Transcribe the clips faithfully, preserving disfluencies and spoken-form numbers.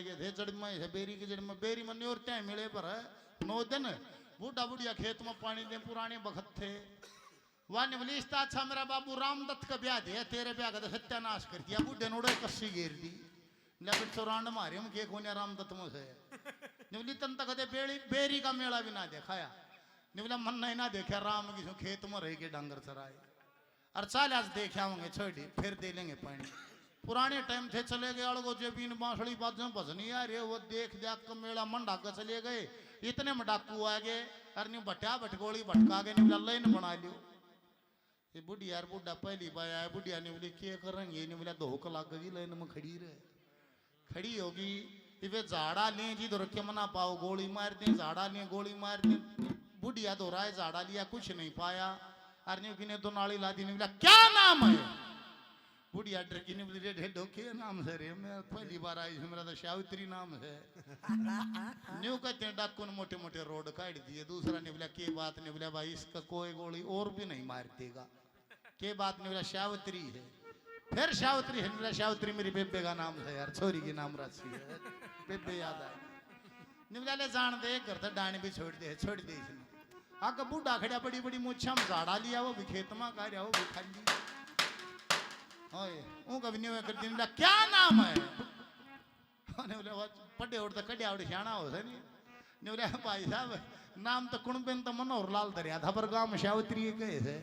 के थे, जड़ में है बेरी की, जड़ में बेरी में न्योर तय मिले पर नौ दिन। बूढ़ा बुढ़िया खेत में पानी दे, पुराने बखत थे। वाह, ने बोली, "इसता अच्छा मेरा बाबू रामदत्त का ब्याह दे, तेरे ब्याह का तो सत्यानाश कर दिया।" बूढ़े ने उड़े कस्सी घेर दी। ले, फिर चौरांड मारे हम के कोन्या रामदत्त में से। ने बोली, "तन तक कदे बेरी, बेरी का मेला भी ना देखाया।" ने बोला, "मन नहीं ना देखा, राम की सो खेत में रह के डांगर चराए।" और चाल आज देख आवांगे, छोड़ी, फिर दे लेंगे पानी। पुराने टाइम थे, चले गए अलगो जे बीन बांसुली बाजन भजनी आ रहे, वो देख देख के मेला मंडा के चले गए। इतने में डाकू आ गए, और न्यू भट्टा भटकोली भटका के न्यू लाइन बना लियो। ये बुढ़िया और बूढ़ा पहली बार आया, बुढ़िया ने बोली, "के करेंगे?" ने बोला, "धोक लग गई, लाइन में खड़ी रहे।" खड़ी होगी, इबे झाड़ा लें जी, धर के मना पाओ, गोली मार दें, झाड़ा लें, गोली मार दें। बुढ़िया धोरा है, झाड़ा लिया, कुछ नहीं पाया। अर न्यू किने दो नाली ला दी, ने बोला, "क्या नाम है?" बुढ़िया डर की, ने बोली, "रे ढेडो, के नाम से रे? मैं पहली बार आई हूँ, मेरा तो सावित्री नाम है।" न्यू कहते हैं, डाकू ने मोटे मोटे रोड काट दिए। दूसरा ने बोला, "के बात?" ने बोला, "भाई, इसका कोई गोली और भी नहीं मार देगा।" के बात? ने बोला, "सावित्री है।" फिर सावित्री है, ने बोला, "सावित्री मेरी बेबे का नाम है यार, छोरी की नाम राशि है।" बेबे याद आ गई। ने बोला, "ले जान दे, घर तो डांड भी छोड़ दे, छोड़ दे इसने।" आगे बूढ़ा खड़ा, बड़ी बड़ी मूछा में झाड़ा लिया, वो भी खेत में का रहा, वो भी खाली। ओए, वो कभी नहीं कर दी। ने बोला, "क्या नाम है?" ने बोला, "वो पढ़े और तो कढ़िया और सियाणा हो से नहीं।" ने बोला, "भाई साहब, नाम तो कुणबे ने तो मनोहर लाल धरिया था, पर गांव में सावित्री कहे से।"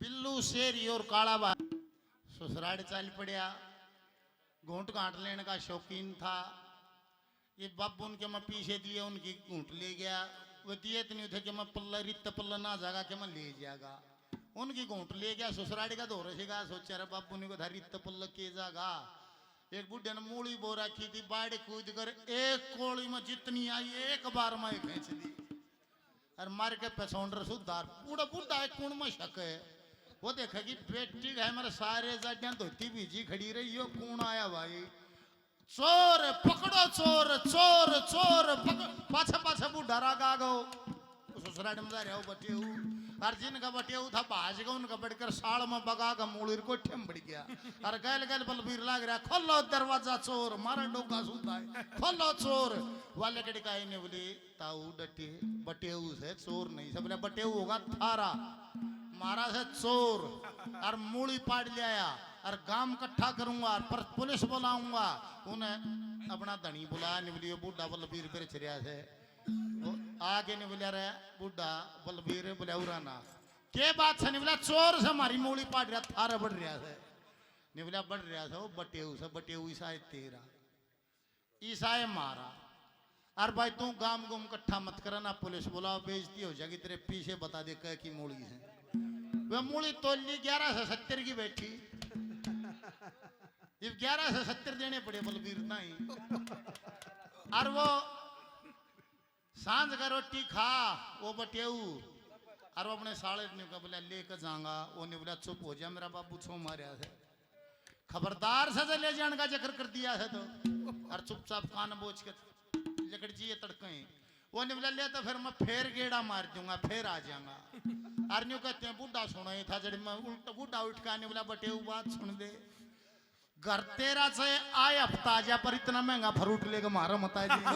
बिल्लू, शेरी और काला बाज ससुराल चल पड़या। घूंट घाट लेने का शौकीन था। ये बाबू उनके मैं पीछे दिए, उनकी घूंट ले गया। वो दिए तो नहीं थे कि मैं पल्ला, रित पल्ला ना जागा कि मैं ले जागा। उनकी घूंट ले गया, ससुराल का दौर सीगा। सोचा रे बाबू ने को था रित पल्ला के जागा। एक बूढ़े ने मूली बो रखी थी, बाड़ कूद कर एक कोली में जितनी आई, एक बार में ही खींच दी। और मार के पैसौंडर सुधार, बूढ़ा बूढ़ा है, कौन में शक है? वो देखे कि बेटी है, मेरे सारे जाड्यां धोती भीजी खड़ी रही हो, कौन आया भाई? "चोर पकड़ो, चोर, चोर, चोर पकड़।" पाछे पाछे बूढ़ा राग आ गो। ससुराल में जा रहा हो बटेऊ, और जिनका बटेऊ था भाज गया, उनका बढ़कर साल में बगा का मूली को ठेम बढ़ गया। और गैल गैल बलबीर लाग रहा, "खोलो दरवाजा चोर, मारा डोगा सुधा है, खोलो चोर।" वाले कड़ी का इन्हें बोली, ताऊ डटे, बटेऊ से चोर नहीं से। बोले, "बटेऊ होगा थारा, मारा से चोर।" और मूली पाड़ ले आया, और गांव इकट्ठा करूंगा, और पर पुलिस बुलाऊंगा, उन्हें अपना धनी बुलाया। ने बोली, "यो बूढ़ा बलबीर बेच रहा से, वो आगे।" ने बोला, "रे बूढ़ा बलबीर, बोला उराना, के बात से?" ने बोला, "चोर से हमारी मूली पाड़ रहा, थारा बढ़ रहा से।" ने बोला, "बढ़ रहा से, वो बटेऊ से, बटेऊ ईसा है तेरा।" ईसा है मारा। "अर भाई, तू गाम गुम इकट्ठा मत कर ना, पुलिस बुलाओ, बेइज्जती हो जाएगी, तेरे पीछे बता दे कह की मूली है।" वह मूली तोल ली ग्यारह सौ सत्तर की बैठी। इब ग्यारह सौ सत्तर देने पड़े बलबीर ताई। और वो सांझ का रोटी खा, वो बटेऊ, और वो अपने साले ने कहा, बोला, "लेके जाऊंगा।" वो ने बोला, "चुप हो जा, मेरा बाबू छो मारया है।" खबरदार से ले जाने का जिक्र कर दिया है तो, और चुपचाप कान बोझ के लिकड़ जिए तड़के। वो ने बोला, "ले तो फिर मैं फिर गेड़ा मार दूंगा, फिर आ जाऊंगा।" और न्यू कहते हैं, बूढ़ा सुना ही था, जड़ में उल्टा बूढ़ा उठ के ने बोला, "बटेऊ, बात सुन दे, घर तेरा से आए हफ्ता आ जा, पर इतना महंगा फ्रूट लेके मारा मत आ जी।"